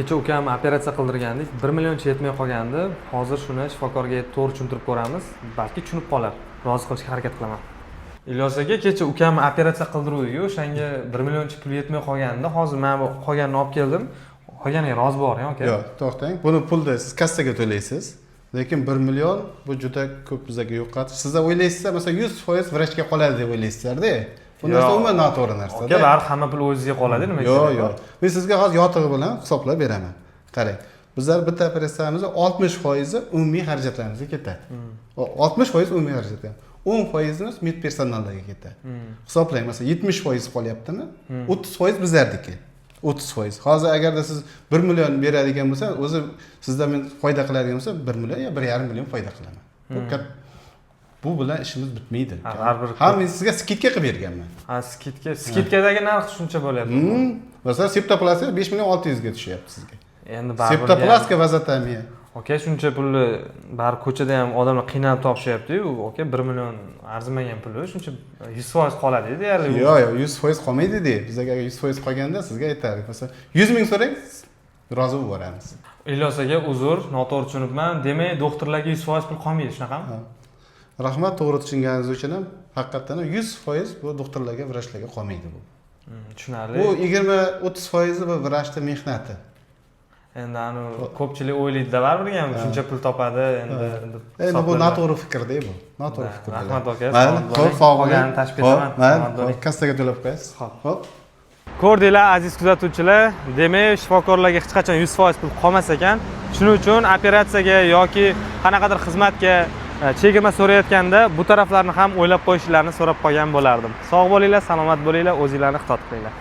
Kecha ukam operatsiya qildirgandik, 1 millioncha yetmay qolgandi. Hozir shuni shifokorga to'g'ri tushuntirib ko'ramiz, balki tushunib qolar. Rozi qilishga harakat qilaman. Ilyos aka, kecha ukam operatsiya qildiruvdik, o'shanga 1 millioncha pul yetmay qolgandi. Hozir mana bu qolganini olib keldim. Qolganiga rozi bo'ling, aka. Yo'q, to'xtang. Buni pulni siz kassaga to'laysiz. Lekin 1 million bu juda ko'p bizga yo'qotish. Sizlar o'ylaysizlar, masalan, 100% vrachga qoladi deb o'ylaysizlarda. Bu narsa Yo'q. umuman noto'g'ri narsa. Aka, baribir hamma pul o'zizga qoladi, nima? Yo'q, yo'q. Men sizga hozir yotig'i bilan hisoblab beraman. Qarang. Bizlar bitta operatsiyamizni 60 foizi umumiy xarajatlarimizga ketadi. 60% umumiy xarajatlar. 10 foizimiz med personallarga ketadi. Hisoblang, masalan, 70% qolyaptimi? 30% bizlarniki. 30%. Hozir agarda siz 1 million beradigan bo'lsa, o'zi sizda men foyda qiladigan bo'lsa, 1 million yo 1,5 million foyda qilaman. Bu bilan ishimiz bitmaydi. Ha, baribir. Ha, men sizga скидка qilib berganman. Ha, скидка, скидка dagi narx shuncha bo'lyapti. Masalan, septoplastika 5 million 600 ga tushyapti sizga. Endi baribir Septoplastika, vazotomiya. Aka, shuncha pulni baribir ko'chada ham odamlar qiynalib topishyapti-yu, aka, 1 million arzimagan puli, shuncha 100% qoladi deyarli. Yo'q, 100% qolmaydi de. Bizga agar 100% qolganda, sizga aytardik. Masalan, 100 ming so'rang, rozi bo'lib boramiz. Ilyos aka, uzr, noto'g'ri tushunibman. Demak, doktorlarga 100% pul qolmaydi, shunaqami? Ha. Rahmat to'g'ri tushunganingiz uchun ham. Haqiqatdan ham 100% bu doktorlarga, vrachlarga qolmaydi bu. Tushunarli. Bu 20-30 foizi bu vrachni mehnati. Endi anavi ko'pchilik o'ylaydida, baribir ham shuncha pul topadi endi deb Endi bu hisoblaydi. Noto'g'ri fikrda bu. Noto'g'ri fikr. Rahmat, aka, Mayli, salomat ho'p, bo'ling. Sog' bo'ling. Qolganini tashib Ho'p, ketaman. mayli, Salomat bo'ling. ho'p, kassaga to'lab qo'yasiz. Ho'p. Ho'p. Ko'rdinglar, aziz kuzatuvchilar, demak, shifokorlarga hech qachon 100% pul qolmas ekan. Shuning uchun operatsiyaga yoki qanaqadir xizmatga chegirma so'rayotganda bu taraflarni ham o'ylab qo'yishlarini so'rab qolgan bo'lardim. Sog' bo'linglar, salomat bo'linglar, o'zinglarni ehtiyot qilinglar.